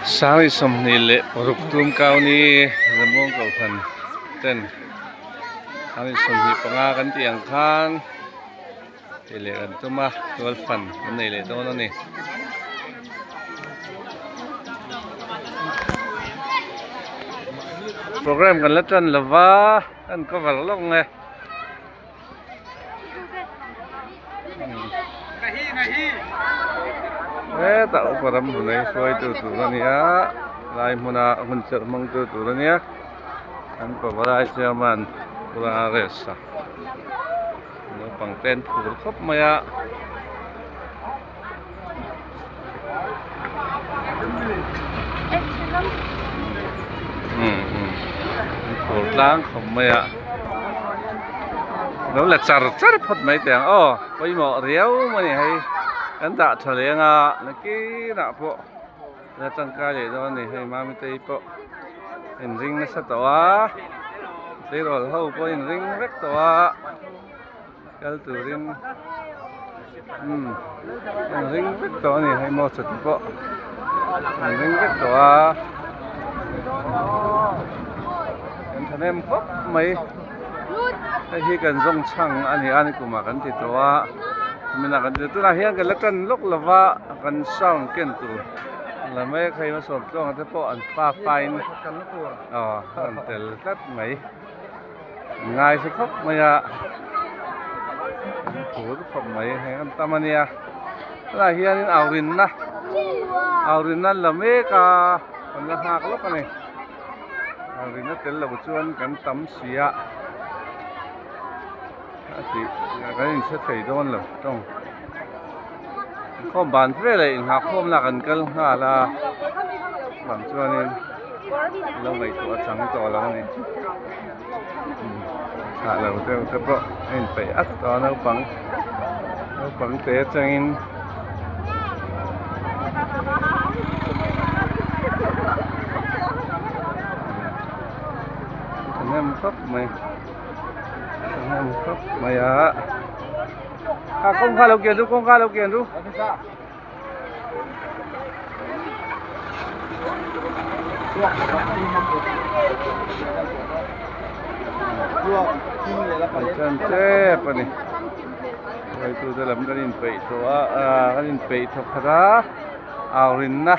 Sangri 26 tum kauni Zamuang Kohhran ten Sangri 25 kan tih ang khan tih leh kan tum a tual fan an nei leh dawn a ni. Program kan la tan lova kan cover lawk nge. Hetah upa ram hmun ei hruaitu tur a ni a lai hmuna hun serh hmangtu tur a nia an pavalai chairman pura rest a naupang te an phur khawp mai a. Phur tlang khawp mai a lo la char char phawt mai teh ang aw pawimawh riau mai a ni hei kan dah tha leng a nakinah pawh la tangkai leh dawn a ni hei mami te pawh inring nasa tawh a tleirawl ho pawh inring vek tawh a. Kal turin umm an ring vek tawh a ni hei maw chawhte pawh an ring vek tawh a kan thahnem khawp mai hei hi kan zawng chhang a ni a nikum ah kan ti tawh a nimin ah kan ti tunah hian kan la tan lawk lo va kan sound ken tur la mek hei hmasawm tluanga te pawh an pa fine aw an tel tlat mai. Ngai hre khawp mai a phur khawp mai hei an tam a nia tunah hianin au rinna au rinna an la mek a kan la nghak lawk a ni au rinna tel lo chuan kan tam si a a tih kan inhre thei dawn lo tawng khawm ban veleh inghahkhawm lah kan kal nghal a bang chuanin lo ngaihtuah a chang tawh lo a ni thlah lo deuh te pawh a inpeih at tawh a naupang naupang te atangin thahnem khawp mai thahnem khawp mai a. A kawngka lo kian ru kawngka lo kian ru. Chan tep ani. Hruaitu te lam kan inpeih tawh a ah kan inpeih thawk khat a aurinna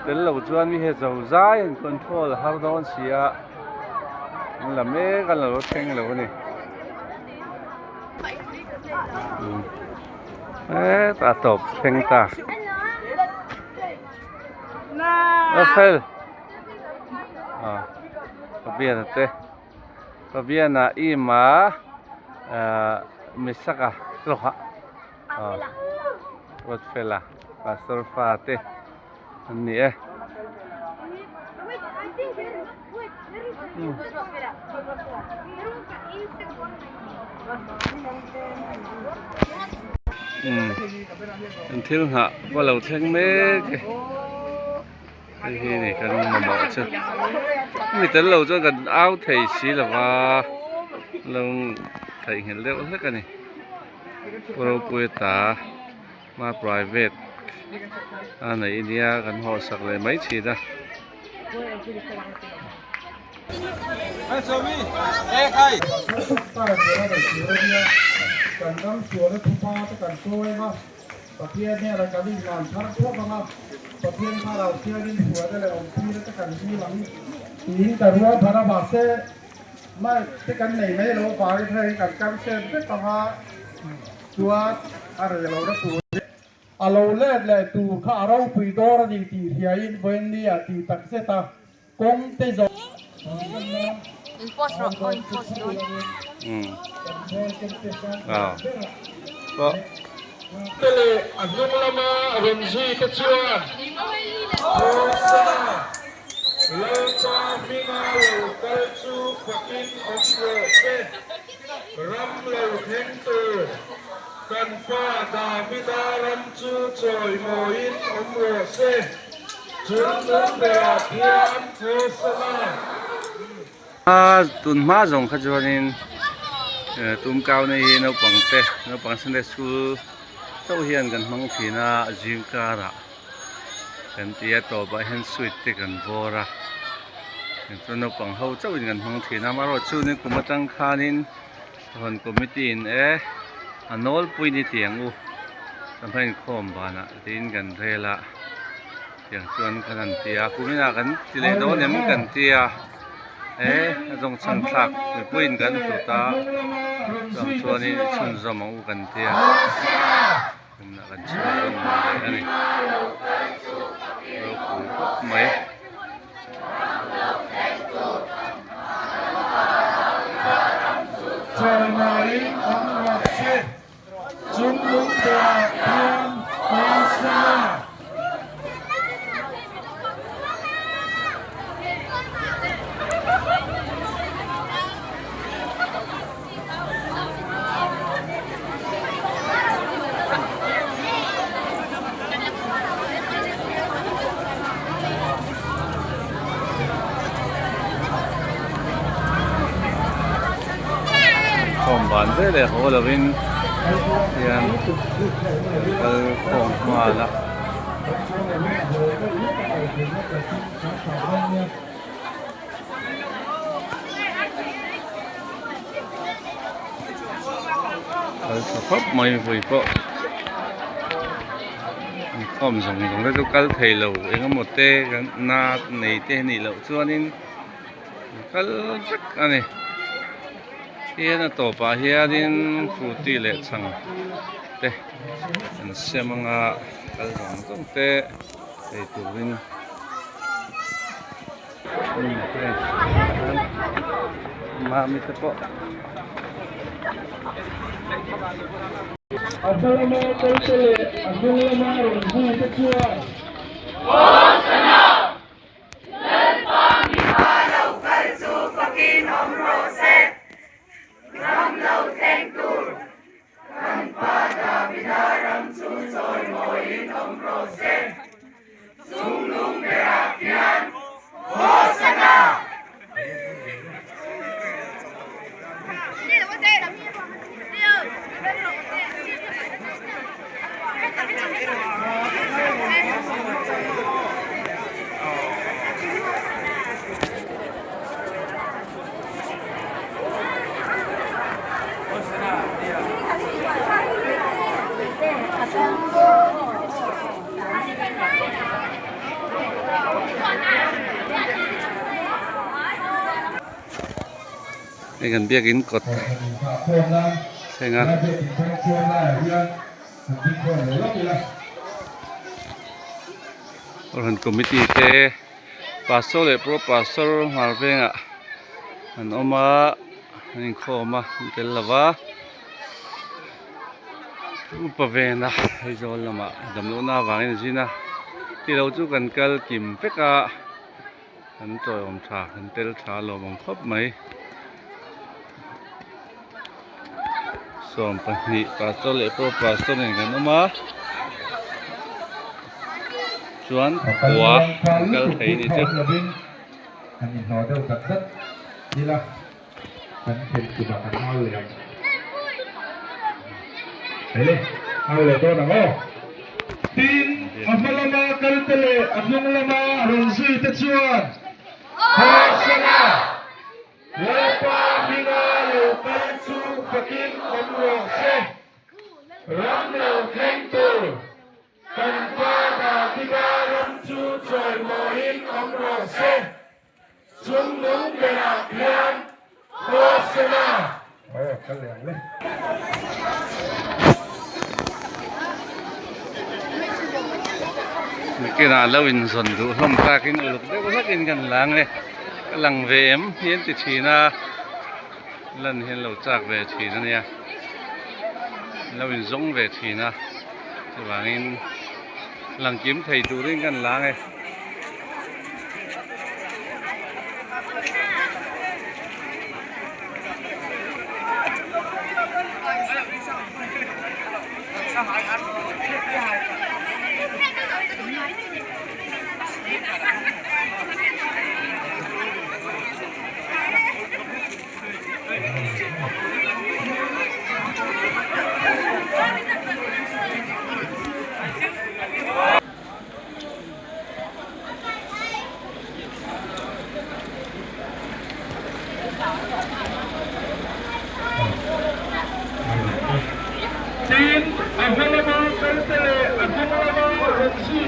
tel lo chuan mi he zo zai an control har dawn si a an la mek a la lo thleng lo ani. Hetah a tawp thleng ta a fel ah Fabian-a te Fabian-a Ima ah Misaka tlawk ah Ruatfela Pastor fa te an ni e. An thil nghah pawh a lo thleng mek e hei hi ni kan mamawh chu mi tel lo chuan kan au thei si lo va lo theihnghilh deuh hlek a ni pu ropuia ta. Hma private a neih nia kan haw sak leh mai thin a. Chuan a reh lo na tur hi a lo let leh tur kha a ropui dawr a ni tih hriain vawiin a ti tak zet a, kawng te zawh. Te leh a hnung lama rawn zui te chuan Hosana, Lalpa hminga lo kal chu fakin awm rawh se. Ram lo thleng tur kan pa Davida ram chu chawimawiin awm rawh se, chun nung berah khian Hosana. A tun hma zawng kha chuanin tum kau nei hi naupang te naupang Sunday school chauh hian kan hmang thin a zing karah. Kan ti a tawpah hian sweet te kan vawr a chuan naupang ho chauhin kan hmang thin a amaherawhchu nikum atang khanin rawn committee in e a nawlpui ni tih ang u kan inkhawm banah tiin kan rel a tiang chuan kan han ti a kuminah kan ti leh dawn em kan ti a e a zawng chhan thlak mipuiin kan hlut a chuang chuanin i chhunzawm ang u kan ti a. Tunah kan chhung zawng leh a ni. Ropui khawp mai. Chawimawiin an rawh che. Chung lung berah hian Hosana. Khawm ban ve leh haw lovin hian an kal khawm nghal a. Kal tha khawp mai vui pawh inkhawm zawng zawng te chu kal thei lo eng emaw te kan na nei te nih loh chuanin an kal vek a ni hian a tawpah hianin frooti leh chhang te an siam anga kal zawng zawng te ei turin. Mami te pawh. A hma lama kalte leh a hnung lama rawn zui te chuan. Hosana! Lalpa mipa lo kal chu fakin awm rawh se, ram lo thleng tur kan Pa Davida ram chu chawimawiin awm rawh se. Chung lung berah khian Hosana! Hei kan biakin kawt thleng a. Kohhran committee te pastor leh pro pastor hmar vengah an awm a an inkhawm a an tel lo va. Upa vena Aizawl lamah damlohna avangin a zin a tilo chu kan kal kim vek a kan chawiawm tha kan tel tha a lawmawm khawp mai 12 pastor leh pro pastor nen kan awm a chuan khua kan kal thei a ni chu. Kan khelh tumah kan au leh ang. Hele, au leh dawn ang aw. Tin, a hma lama kalte leh a hnung lama rawn zui te chuan, Hosana! Lalpa hminga lo kal chu fakin awm rawh se. Ram lo thleng tur kan Pa Davida ram chu chawimawiin awm rawh se. Chung nung berah hian Hosana! Aw, kal leh ang le. Nikinah lo inzawn duh hlawm takin uluk deuh hlakin kan lang e. Ka lang ve em hi an ti thin a, lan hian lo chak ve thin a nia. Lo inzawng ve thin a, chuvangin lang kim thei turin kan lang e.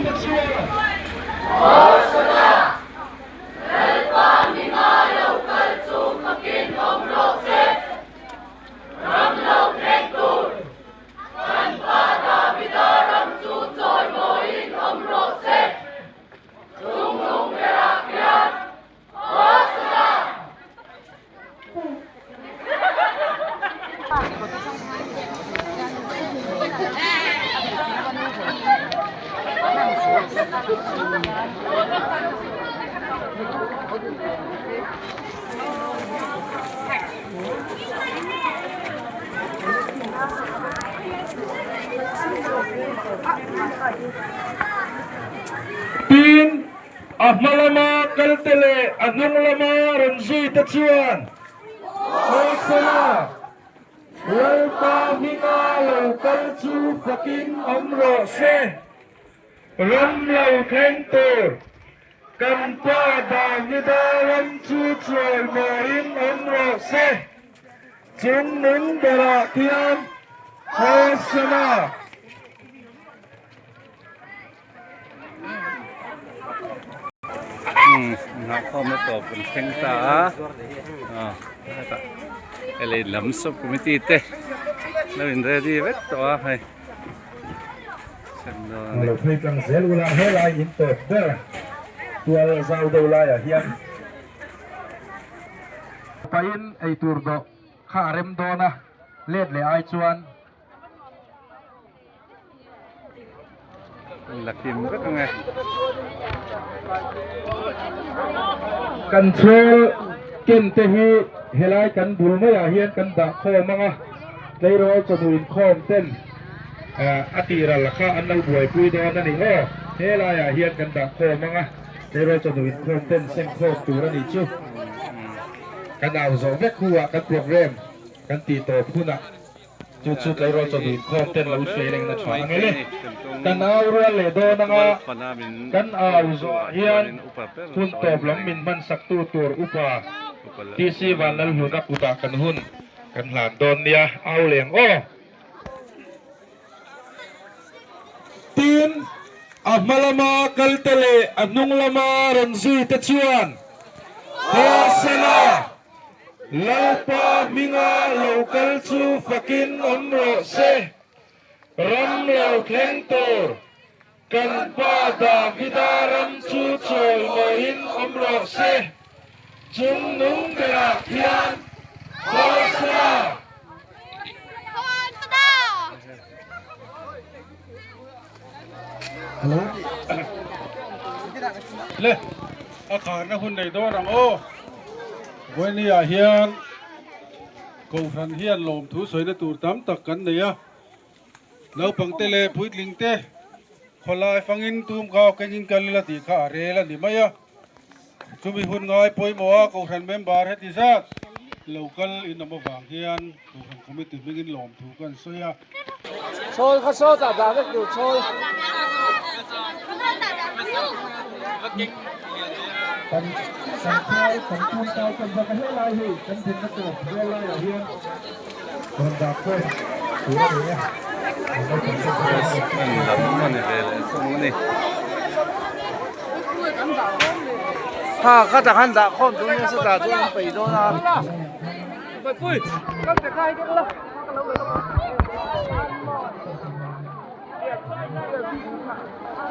te chuan. Hosana! Lalpa hminga lo kal chu fakin awm rawh se. Ram lo thleng tur kan Pa Davida ram chu chawimawiin awm rawh se. Chungnung berah khian Hosana! Tin, a hma lama kalte leh a hnung lama rawn zuite chuan Hosana, Lalpa hminga lo kal chu fakin awm rawh se. Ram lo thleng tur kan pa Davida ram chu chawimawiin awm rawh se. Chung nung berah khian Hosana. Umm nghahkhawmna tawp kan thleng ta a hetah lei lam sub committee te lo in ready vek tawh a hei Lo phei tlang zel ula helai in tawp ber tual zau deuh laiah hian pain eitur dawh kha a rem dawn a let leh ai chuan. La kim vek ang e. Kan chhel ken te hi helai kan bul maiah hian kan dah khawm ang a, tleirawl chawhnu inkhawm ten a tihral kha an lo buaipui dawn a ni aw. Helaiah hian kan dah khawm ang a, tleirawl chawhnu inkhawm ten seng khawm tur a nih chu. Kan au zawh vek hu ah kan program kan tih tawp hunah. Chu chu tleirawl chawhnu inkhawm ten lo sawi reng na tha ang e le. Kan au rual leh dawn anga kan au zawhah hian hun tawp lam min hman sak tu tur upa TC Vanlalhluna kutah kan hun kan hlan dawn nia au leng aw. Tin, a hma lama kalte leh a hnung lama rawn zui te chuan Hosana! Lalpa hminga lo kal chu fakin awm rawh se, ram lo thleng tur kan pa Davida ram chu chawimawiin awm rawh se, chung nung berah khian Hosana! Le, a kharna hun nei dawn ang aw. Vawinia hian Kohhran hian lawmthu sawina tur tam tak kan nei a. Naupangte leh puitlingte khawlai fangin tumkau kengin kal ila tih kha a rel a ni mai a. Chumi hun ngai pawimawh a Kohhran member heti zat lo kal in awm avang hian Kohhran Committee hmingin lawmthu kan sawi a. Chhawl kha sawtah dah vek tur chhawl. Kan kan khuai kan tum tau kan bak a helai hi kan dinna tawp vel laiah hian rawn dah khawm tur a ni e. An lam a ni ve leh thung a ni. Ha kha tak han dah khawm tur nasa ta chuan an peih dawn a.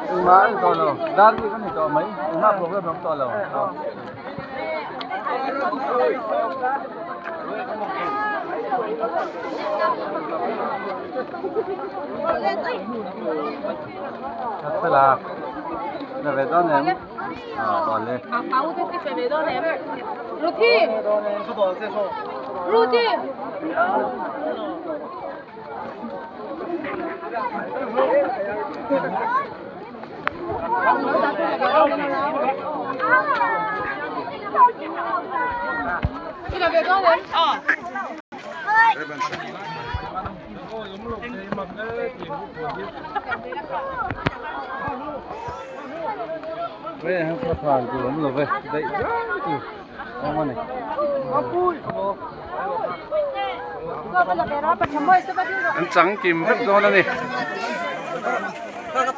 Engmah an tawh lo dar hi kan ni tawh mai engmah problem a awm tawh lo. La ve dawn em? Ah, awle. Vei ang kha thlan tur awm lo ve daih zai tur awm a ni. An chang kim vek dawn a ni.